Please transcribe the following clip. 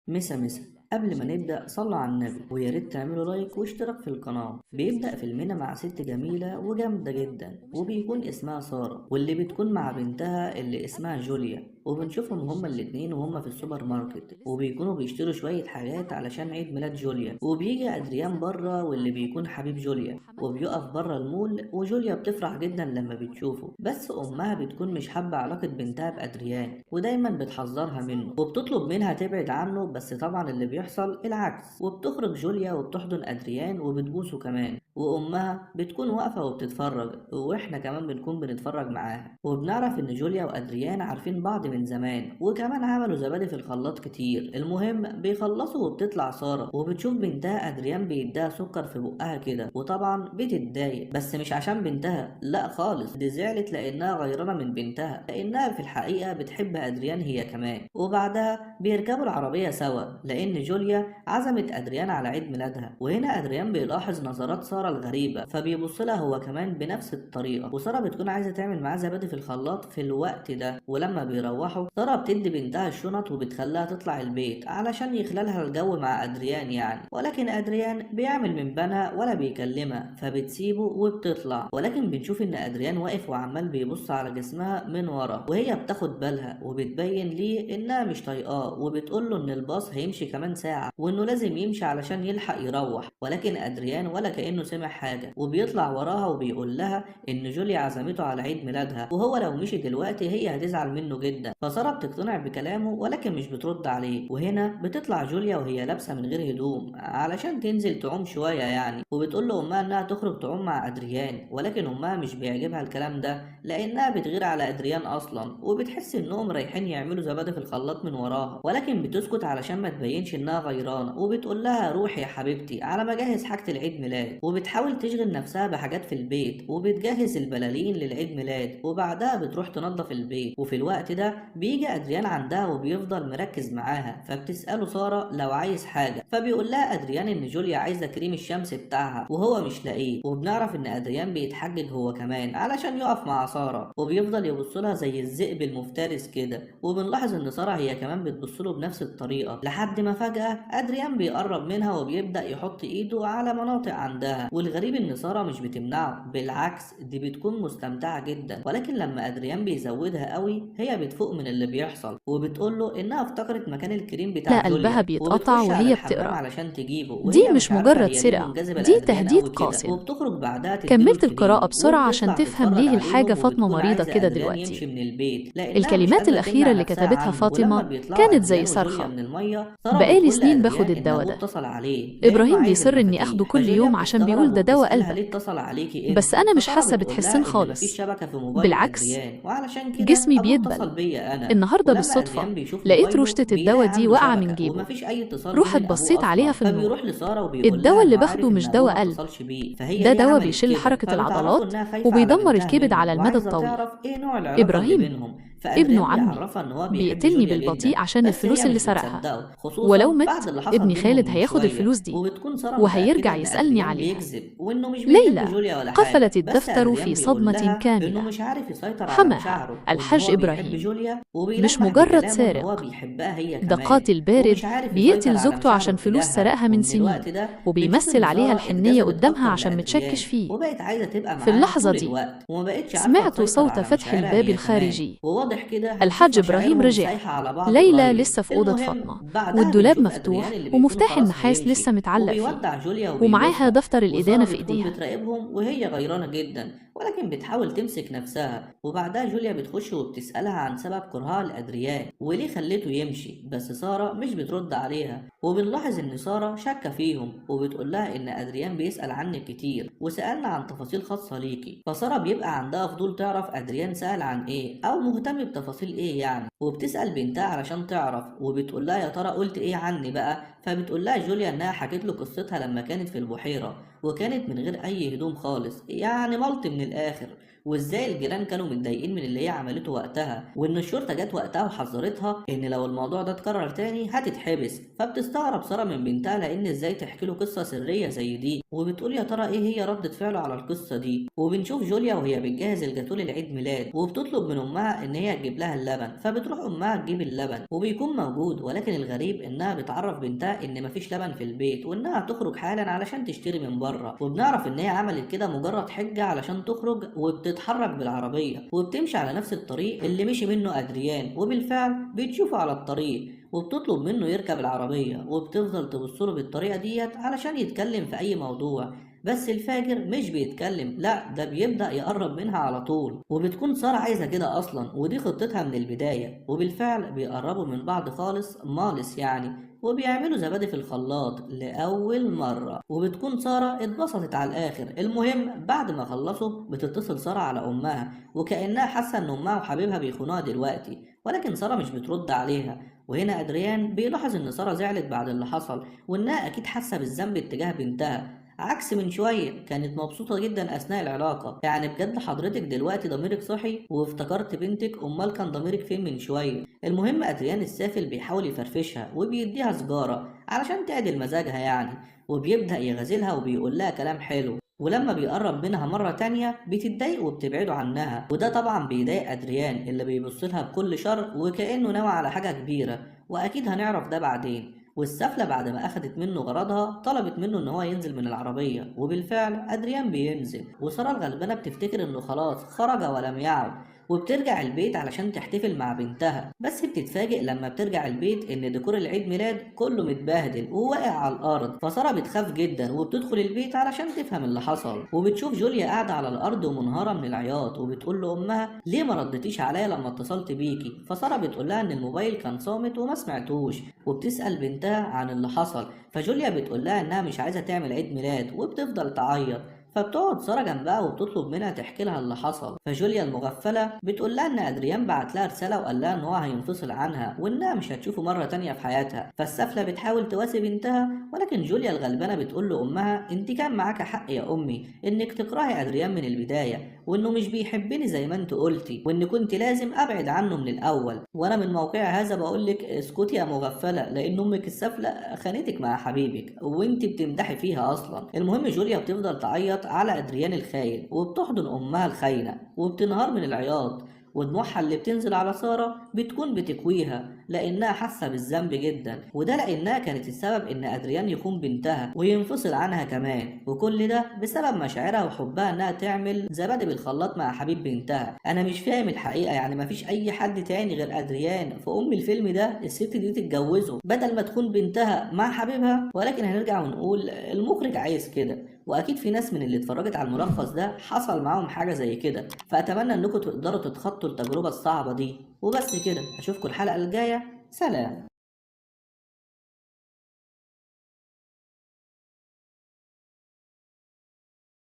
مسا مسا. قبل ما نبدأ صلوا على النبي، ويا ريت تعملوا like واشتراك في القناة. بيبدأ فيلمنا مع ست جميلة وجامدة جدا، وبيكون اسمها سارة، واللي بتكون مع بنتها اللي اسمها جوليا، وبنشوفهم هما الاتنين وهما في السوبر ماركت، وبيكونوا بيشتروا شوية حاجات علشان عيد ميلاد جوليا. وبيجي أدريان بره واللي بيكون حبيب جوليا، وبيقف بره المول، وجوليا بتفرح جدا لما بتشوفه، بس أمها بتكون مش حابة علاقة بنتها بأدريان، ودايما بتحذرها منه وبتطلب منها تبعد عنه، بس طبعا اللي بيحصل العكس. وبتخرج جوليا وبتحضن أدريان وبتبوسه كمان، وأمها بتكون واقفة وبتتفرج، وإحنا كمان بنكون بنتفرج معاها. وبنعرف إن جوليا وأدريان عارفين بعض من زمان، وكمان عملوا زبادي في الخلاط كتير. المهم بيخلصوا وبتطلع سارة وبتشوف بنتها أدريان بيديها سكر في بقها كده، وطبعا بتتضايق، بس مش عشان بنتها، لا خالص، دي زعلت لأنها غيرانة من بنتها، لأنها في الحقيقة بتحب أدريان هي كمان. وبعدها بيركبوا العربية سوا لأن جوليا عزمت أدريان على عيد ميلادها. وهنا أدريان بيلاحظ نظرات سارة الغريبة، فبيبص لها هو كمان بنفس الطريقة، وسارة بتكون عايزة تعمل معاه زبادي في الخلاط في الوقت ده. ولما بيروحوا سارة بتدي بنتها الشنط وبتخليها تطلع البيت علشان يخلالها الجو مع أدريان يعني، ولكن أدريان بيعمل من بنها ولا بيكلمها، فبتسيبه وبتطلع. ولكن بنشوف إن أدريان واقف وعمال بيبص على جسمها من ورا، وهي بتاخد بالها وبتبين ليه إنها مش طايقاه، وبتقول له إن الباص هيمشي كمان ساعة وإنه لازم يمشي علشان يلحق يروح. ولكن أدريان ولا كأنه سمع حاجة، وبيطلع وراها وبيقول لها إن جوليا عزمته على عيد ميلادها، وهو لو مشي دلوقتي هي هتزعل منه جدا. فسارة بتقتنع بكلامه ولكن مش بترد عليه. وهنا بتطلع جوليا وهي لابسة من غير هدوم علشان تنزل تعوم شوية يعني، وبتقول لأمها إنها تخرج تعوم مع أدريان، ولكن أمها مش بيعجبها الكلام ده لأنها بتغير على أدريان أصلا، وبتحس إنهم رايحين يعملوا زبادي في الخلاط من وراها، ولكن بتسكت علشان ما تبينش إنها غيرانة، وبتقول لها روحي يا حبيبتي على ما أجهز حاجة العيد ميلاد. وبتحاول تشغل نفسها بحاجات في البيت، وبتجهز البلالين للعيد ميلاد، وبعدها بتروح تنظف البيت. وفي الوقت ده بيجي أدريان عندها وبيفضل مركز معاها، فبتسأله سارة لو عايز حاجة، فبيقول لها أدريان إن جوليا عايزة كريم الشمس بتاعها وهو مش لاقيه. وبنعرف إن أدريان بيتحجج هو كمان علشان يقف مع سارة، وبيفضل يبص لها زي الذئب المفترس كده، وبنلاحظ إن سارة هي كمان بتبص له بنفس الطريقة، لحد ما فجأة أدريان بيقرب منها وبيبدأ يحط إيده على مناطق عندها. والغريب إن سارة مش بتمنعه، بالعكس دي بتكون مستمتعة جدا، ولكن لما أدريان بيزودها قوي هي بتفوق من اللي بيحصل، وبتقول له إنها افتكرت مكان الكريم بتاع لا قلبها جوليا، بيتقطع وبتخش على وهي الحمام بتقرأ. علشان تجيبه، دي وهي مش مش عارفة مجرد هي ليه سرقة، منجذبة دي لأدريان تهديد قوي كده. قاسم. وبتخرج بعدها تديله كملت الكريم القراءة بسرعة عشان وبتطلع تفهم تتفرج ليه الحاجة عليهم، فاطمة وبتكون مريضة عايزة كده أدريان يمشي دلوقتي. من البيت لأنها مش الكلمات قادرة الأخيرة تمنع اللي نفسها كتبتها عنه. ولما فاطمة بيطلعوا كانت أدريان زي وجوليا صرخة. من المية، سارة بقالي بتقول سنين باخد لأدريان إن الدواء أبوه ده. اتصل عليه لأنه إبراهيم عايز بيصر إني المفاتيح، أخده كل فجوليا يوم عشان بتستغرب بيقول ده دواء وبتسألها ليه قلبك، اتصل عليكي بس انت، أنا مش فسارة حاسة بتقول لها بتحسن إن مفيش خالص. شبكة في موبايل بالعكس، أدريان وعلشان كده جسمي أبوه اتصل بيدبل. بيا أنا. النهاردة ولما بالصدفة أدريان بيشوف لقيت موبايله روشتة بيلاقي الدواء دي عنده واقعة من شبكة جيبه. ومفيش أي اتصال جه رحت من أبوه بصيت عليها أصلا، في النور. فبيروح لسارة وبيقول الدواء لها اللي إنه عارف باخده إن مش أبوه دواء ما قلب، اتصلش بيه، فهي ده ليه دواء عملت بيشل كده، حركة فبتعرفه العضلات إنها خايفة على وبيدمر بنتها الكبد منه على المدى وعايزة الطويل. تعرف إيه نوع العلاقة اللي إبراهيم بينهم. ابنه فأدريان عمي بيعرفها إن هو بيحب بيقتلني جوليا جدا، بالبطيء عشان بس الفلوس هي اللي مش سرقها، بتصدقه، ولو خصوصا مت بعد اللي حصل ابني بينهم خالد من هياخد شوية. الفلوس دي وبتكون سارة متأكدة وهيرجع إن يسألني أدريان عليها. بيكذب وإنه مش بيحب ليلى جوليا ولا حاجة، قفلت بس الدفتر أدريان في بيقول صدمة لها إنه كاملة. مش عارف يسيطر على حماها مشاعره وإن الحاج هو بيحب إبراهيم جوليا، مش وبيلمح مجرد بكلامه إن هو سارق، بيحبها هي ده كمان قاتل بارد ومش عارف يسيطر بيقتل على زوجته مشاعره عشان فلوس تجاهها. سرقها من ومن سنين الوقت ده بنشوف وبيمثل إن عليها سارة الحنية اتجذبت قدامها أكتر عشان متشكش لأدريان فيه. وبقت عايزة تبقى في معاه اللحظة طول دي الوقت وما بقتش عارفة سمعت تسيطر صوت على فتح مشاعرها الباب هي كمان. الخارجي. وواضح كده هنشوف الحاج إبراهيم مشاعرهم رجع. سايحة على بعض ليلى قريب. لسه في أوضة المهم فاطمة بعدها والدولاب بنشوف مفتوح أدريان اللي بيكون ومفتاح خلاص النحاس هيمشي لسه متعلق فيه وبيودع جوليا ومعاها وبيبوسها، دفتر وسارة الإدانة في بتكون إيديها. بتراقبهم وهي غيرانة جدا ولكن بتحاول تمسك نفسها. وبعدها جوليا بتخش وبتسألها عن سبب كرهها لأدريان وليه خلته يمشي، بس سارة مش بترد عليها. وبنلاحظ إن سارة شاكة فيهم وبتقول لها إن أدريان بيسأل عنك كتير وسألنا عن تفاصيل خاصة ليكي، فسارة بيبقى عندها فضول تعرف أدريان سأل عن إيه أو مهتم بتفاصيل إيه يعني، وبتسأل بنتها علشان تعرف، وبتقول لها يا ترى قلت إيه عني بقى، فبتقول لها جوليا إنها حكت له قصتها لما كانت في البحيرة وكانت من غير أي هدوم خالص، يعني ملط من الآخر، وازاي الجيران كانوا متضايقين من اللي هي عملته وقتها، وان الشرطه جت وقتها وحذرتها ان لو الموضوع ده اتكرر تاني هتتحبس. فبتستغرب وبتستغرب سارة من بنتها لان ازاي تحكي له قصة سرية زي دي، وبتقول يا ترى ايه هي ردة فعله على القصة دي. وبنشوف جوليا وهي بتجهز الجاتوه للعيد ميلاد، وبتطلب من امها ان هي تجيب لها اللبن، فبتروح امها تجيب اللبن وبيكون موجود، ولكن الغريب انها بتعرف بنتها ان مفيش لبن في البيت وانها تخرج حالا علشان تشتري من بره. وبنعرف ان هي عملت كده مجرد حجة علشان تخرج، وبتتحرك بالعربية وبتمشي على نفس الطريق اللي مشي منه ادريان، وبالفعل بتشوفه على الطريق وبتطلب منه يركب العربية، وبتفضل تبصله بالطريقة ديت علشان يتكلم في أي موضوع، بس الفاجر مش بيتكلم، لا ده بيبدأ يقرب منها على طول. وبتكون سارة عايزة كده أصلا ودي خطتها من البداية، وبالفعل بيقربوا من بعض خالص مالص يعني، وبيعملوا زبادي في الخلاط لأول مرة، وبتكون سارة اتبسطت على الآخر. المهم بعد ما خلصوا بتتصل سارة على أمها، وكأنها حاسة إن أمها وحبيبها بيخونوها دلوقتي، ولكن سارة مش بترد عليها. وهنا أدريان بيلاحظ إن سارة زعلت بعد اللي حصل، وإنها أكيد حاسة بالذنب اتجاه بنتها، عكس من شوية كانت مبسوطة جدا أثناء العلاقة. يعني بجد حضرتك دلوقتي ضميرك صحي وافتكرت بنتك، أمال كان ضميرك فين من شوية؟ المهم أدريان السافل بيحاول يفرفشها وبيديها سجارة علشان تعدل مزاجها يعني، وبيبدأ يغازلها وبيقول لها كلام حلو، ولما بيقرب منها مرة تانية بتتضايق وبتبعده عنها، وده طبعا بيضايق أدريان اللي بيبصلها بكل شر وكأنه ناوي على حاجة كبيرة، وأكيد هنعرف ده بعدين. والسفلة بعد ما أخدت منه غرضها طلبت منه إن هو ينزل من العربية، وبالفعل أدريان بينزل، وسارة الغلبانة بتفتكر إنه خلاص خرج ولم يعد، وبترجع البيت علشان تحتفل مع بنتها. بس بتتفاجئ لما بترجع البيت إن ديكور العيد ميلاد كله متبهدل وواقع على الأرض، فسارة بتخاف جدا وبتدخل البيت علشان تفهم اللي حصل. وبتشوف جوليا قاعدة على الأرض ومنهارة من العياط، وبتقول لأمها ليه ما ردتيش عليا لما اتصلت بيكي؟ فسارة بتقول لها إن الموبايل كان صامت وما سمعتوش، وبتسأل بنتها عن اللي حصل، فجوليا بتقول لها إنها مش عايزة تعمل عيد ميلاد وبتفضل تعيط. فبتقعد سارة جنبها وبتطلب منها تحكي لها اللي حصل، فجوليا المغفلة بتقول لها إن أدريان بعت لها رسالة وقال لها إن هو هينفصل عنها وإنها مش هتشوفه مرة تانية في حياتها. فالسفلة بتحاول تواسي بنتها، ولكن جوليا الغلبانة بتقول لأمها أنت كان معاك حق يا أمي إنك تكرهي أدريان من البداية، وإنه مش بيحبني زي ما أنت قلتي، وإن كنت لازم أبعد عنه من الأول، وأنا من موقعي هذا بقول لك اسكتي يا مغفلة، لأن أمك السفلة خانتك مع حبيبك وأنت بتمدحي فيها أصلا. المهم جوليا بتفضل تعيط على أدريان الخاين، وبتحضن أمها الخاينة وبتنهار من العياط، ودموعها اللي بتنزل على سارة بتكون بتكويها لأنها حاسة بالذنب جدا، وده لأنها كانت السبب إن أدريان يخون بنتها وينفصل عنها كمان، وكل ده بسبب مشاعرها وحبها إنها تعمل زبادي بالخلاط مع حبيب بنتها. أنا مش فاهم الحقيقة، يعني مفيش أي حد تاني غير أدريان في أم الفيلم ده الست دي تتجوزه بدل ما تخون بنتها مع حبيبها؟ ولكن هنرجع ونقول المخرج عايز كده، واكيد في ناس من اللي اتفرجت على الملخص ده حصل معاهم حاجه زي كده، فاتمنى انكم تقدروا تتخطوا التجربه الصعبه دي. وبس كده، اشوفكم الحلقه الجايه، سلام.